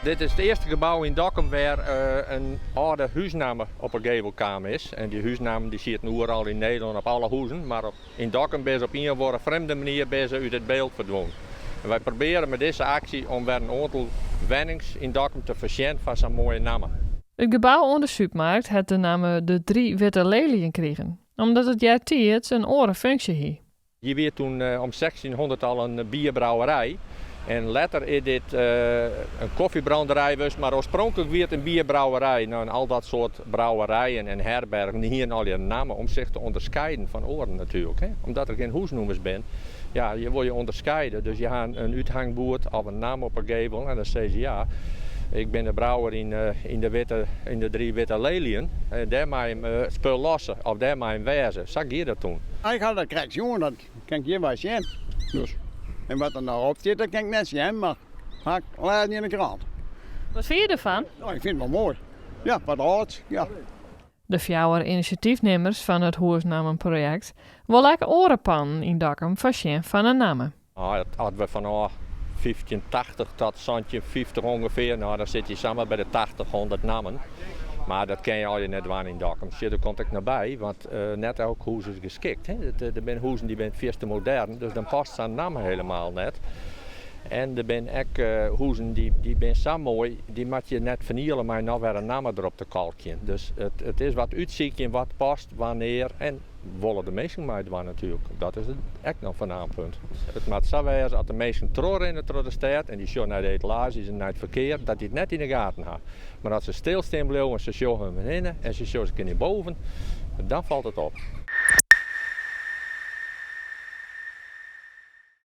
Dit is it earste gebou yn Dokkum wêr in âlde húsnamme op 'e gevel kaam is. En dy húsnammen dy sieten oeral yn Nederlân op alle huzen, mar yn Dokkum binne se op ien of oare frjemde manier binne se út it byld ferdwûn. En wy probearje mei dizze aksje om wer in oantal wennings yn Dokkum te foarsjen fan sa'n moaie namme. It gebou oan de Supermarkt hat de namme De Drie Witte Leliën krigen, omdat it eartiids in oare funksje hie. Hjir wie toen om 1600 al in bierbrouwerij en letter is dit in kofjebranderij west, mar oarspronklik wie it in bierbrouwerij. Nou, en al dat soart brouwerijen en herbergen dy hienen allegear in namme om sich te ûnderskeiden fan oaren natuerlik. Hè? Omdat der gjin húsnûmers binne, ja, je wolle je ûnderskeide, dus je ha in úthangboerd of in namme op 'e gevel en dan sizze se ja, ik bin de brouwer yn de, witte, yn de Drie Witte Leliën, dêr mei him it spul losse of dêr mei him wêze. Sa gie dat toen. Ik ha dat krekt sjoen, dat kin ik hjirby sjen. Dus, en wat der noch op stiet, dat kin ik net sjen, mar ha ik lêzen yn de krant. Wat fine je derfan? No, ik fyn it wol moai. Ja, wat âlds, ja. De fjouwer inisjatyfnimmers fan it hûsnammenprojekt wolle ek oare pannen yn Dokkum foarsjen fan in namme. As we fanôf 1580 tot 1750 ûngefear, no dan sitte je samar by de 80, 100 nammen. Mar dat kinne je allegear net dwaan yn Dokkum. Sjoch, der komt ek noch by, want net elk hûs is geskikt. Hè. Der binne hûzen dy binne fierste modern, dus dan past sa'n namme helemaal net. En der binne ek hûzen dy binne sa moai, dy moatte je net ferniele mei noch wer in namme derop te kalkjen. Dus it is wat útsykjen wat past, wannear en wolle de minsken meidwaan natuerlik. Dat is ek noch foarnaam punt. It moat sa wêze as de minsken trochrinne troch de stêd en dy sjogge nei de etalaazjes en nei it ferkear, dat dy it net yn de gaten ha. Mar as se stilstean bliuwe en se sjogge om him hinne en se sjogge se kinne boven, dan falt it op.